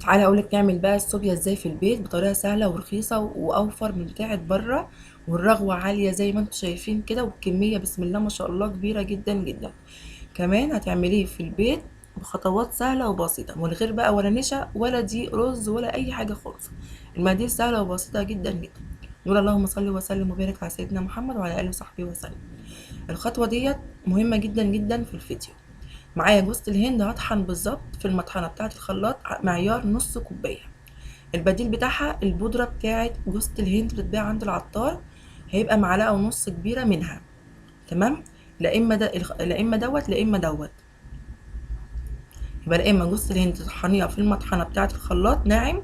تعالى اقولك نعمل بقى الصوبيا ازاي في البيت بطريقة سهلة ورخيصه واوفر من بتاعه بره، والرغوه عالية زي ما انتم شايفين كده، والكميه بسم الله ما شاء الله كبيرة جدا جدا. كمان هتعمليه في البيت بخطوات سهلة وبسيطة من غير بقى ولا نشا ولا دقيق رز ولا اي حاجة خالص. المقادير سهلة وبسيطة جدا جدا. نقول اللهم صل وسلم وبارك على سيدنا محمد وعلى اله وصحبه وسلم. الخطوة ديت مهمة جدا جدا في الفيديو. معايا جوزة الهند هطحن بالظبط في المطحنه بتاعه الخلاط معيار نص كوباية. البديل بتاعها البودره بتاعه جوزة الهند بتتباع عند العطار، هيبقى معلقه ونص كبيرة منها، تمام؟ لا اما ده لا اما دوت لا اما دوت. يبقى لا اما جوزة الهند تطحنيها في المطحنه بتاعه الخلاط ناعم،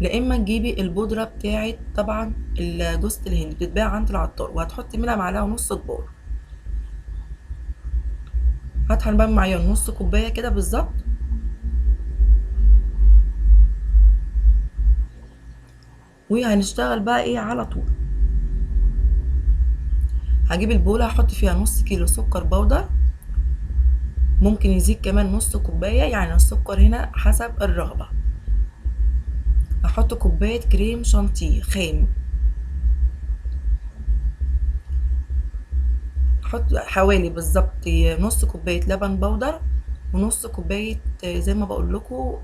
لا اما تجيبي البودره بتاعه طبعا جوزة الهند بتتباع عند العطار، وهتحطي منها معلقه ونص كبار. هطحن بقى معايا نص كوباية كده بالظبط، وهنشتغل بقى ايه على طول. هجيب البوله هحط فيها نص كيلو سكر بودر، ممكن يزيد كمان نص كوباية، يعني السكر هنا حسب الرغبة. هحط كوباية كريم شانتيه خام، هحط حوالي بالظبط نص كوباية لبن بودر، ونص كوباية زي ما بقول لكم،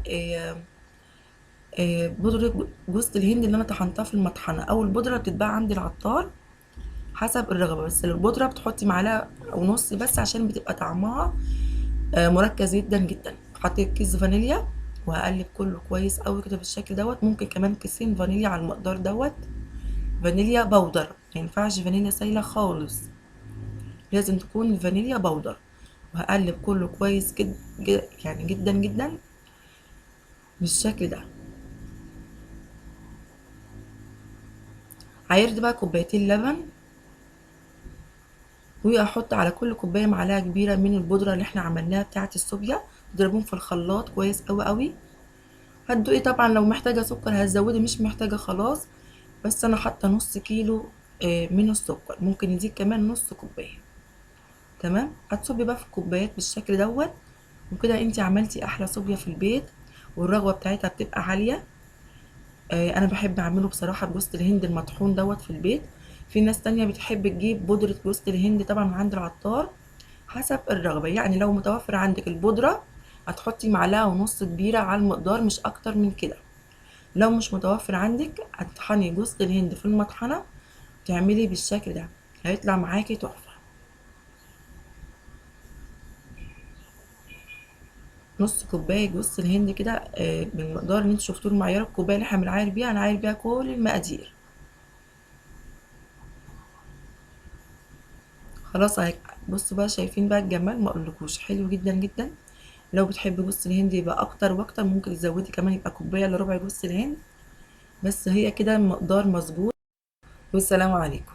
بودرة جوزة الهند اللي انا طحنتها في المطحنة، او البودرة بتتباع عند العطار حسب الرغبة. بس البودرة بتحطي معلقة ونص بس عشان بتبقى طعمها مركز جدا جدا. حطيت كيس فانيليا وهقلب كله كويس قوي كده بالشكل دوت. ممكن كمان كيسين فانيليا على المقدار دوت، فانيليا بودر، ما ينفعش فانيليا سايلة خالص، لازم تكون فانيليا بودر. وهقلب كله كويس جدا جدا بالشكل ده. عايرت بقى كوبايتين لبن، واحط على كل كوباية معلقه كبيرة من البودره اللي احنا عملناها بتاعه الصوبيا، تضربهم في الخلاط كويس قوي قوي. هتدوقي طبعا، لو محتاجه سكر هتزودي، مش محتاجه خلاص. بس انا حاطه نص كيلو من السكر، ممكن يزيد كمان نص كوباية، تمام؟ هتصبي بقى في الكوبايات بالشكل دوت، وكده انتي عملتي احلى صوبيا في البيت، والرغوه بتاعتها بتبقى عالية. انا بحب اعمله بصراحة بجوزة الهند المطحون دوت في البيت. في ناس تانية بتحب تجيب بودرة جوزة الهند طبعا من عند العطار حسب الرغبة. يعني لو متوفر عندك البودرة هتحطي معلقة ونص كبيرة على المقدار، مش اكتر من كده. لو مش متوفر عندك هتطحني جوزة الهند في المطحنة تعملي بالشكل ده، هيطلع معاكي تحفة. نص كوباية جوز الهند كده، بالمقدار اللي انتوا شفتوه، المعيار الكوباية اللي احنا بنعاير بيها، هنعاير بيها كل المقادير. خلاص اهي، بصوا بقى، شايفين بقى الجمال؟ ما اقولكوش حلو جدا جدا. لو بتحبي جوز الهند يبقى اكتر واكتر، ممكن تزودي كمان يبقى كوباية الا ربع جوز الهند، بس هي كده المقدار مظبوط. والسلام عليكم.